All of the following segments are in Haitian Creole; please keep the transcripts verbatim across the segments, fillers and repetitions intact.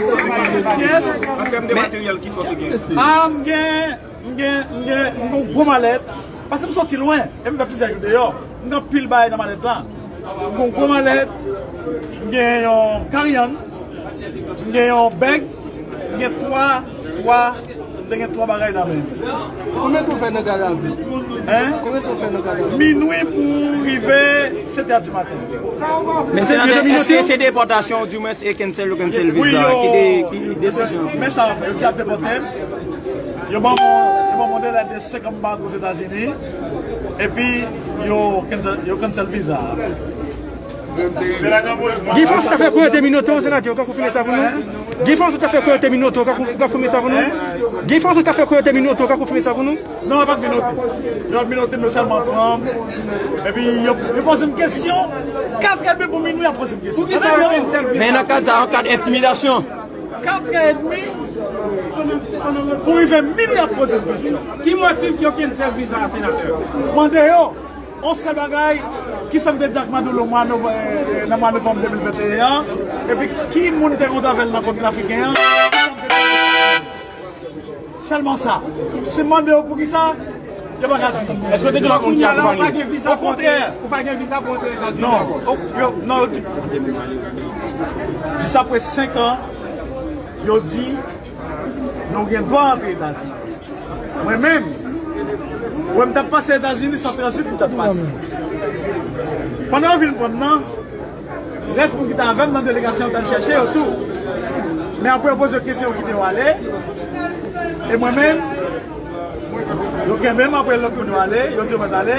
Yes. An tèm de materyèl, kisa w te gen? Ah, m gen, m gen, m gen, m gen yon gwo malèt. Paske m soti lwen, e m fè plizyè jou deyò. M gen anpil bagay nan malèt la. M gen yon gwo malèt, m gen yon karyann, m gen yon bèg, m gen twa, twa, m te gen twa bagay nan men m. Konbyen tan w fè nan gad a vi? Hein? Konbyen tan w fè nan gad a vi? Minwi pou rive sèt è di maten. Men senatè, èske se depòtasyon, ou di mwen se cancel, yo cancel viza? Ki de, ki desizyon? Men sa, yo di ap depòte m. Yo ban mwen, yo ban mwen de lè de senkant bak Ozetazini. Epi, yo cancel, yo cancel viza. Guy François ta fè koyote minoto, senatè, ou ka konfime sa pou nou? Guy François ta fè koyote minoto, ou ka konfime sa pou nou? Guy François ta fè koyote minoto, ou ka konfime sa pou nou? Non, yo pa t minote. Yo pa t minote, men yo sèlman pran m. Epi, yo, yo poze m kesyon. Kat èdmi pou minwi, y ap poze m kesyon. Men nan kad sa, an kad entimidasyon. Kat è èdmi pou rive minwi, y ap poze m kesyon. Ki motif yo cancel viza a, senatè? Mande yo. On sèl bagay, kisa m te di ak Maduro mwa novanm, nan mwa novanm de mil venteyen an, epi ki moun te kontre avè l nan kontinan afriken an? Sèlman sa. Si m mande yo poukisa, yo pa ka di. Èske w te gen lòt moun ki akonpaye? Okontrè. Ou pa gen viza pou antre Etazini? Non. O, yo, non, yo di. Jis apre senk an, yo di, nou gen dwa antre Etazini. Mwen menm, wè m t ap pase Etazini, se an tranzit m t ap pase. Pandan yo vin pran m nan, rès moun ki t avè m nan delegasyon an t al chèche yo tou. Men apre yo poze yo kesyon, yo kite yo ale. E mwen menm, yo kenbe m apre lòt moun yo ale, yo di yo mèt ale.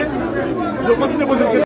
Yo kontinye poze m kesyon.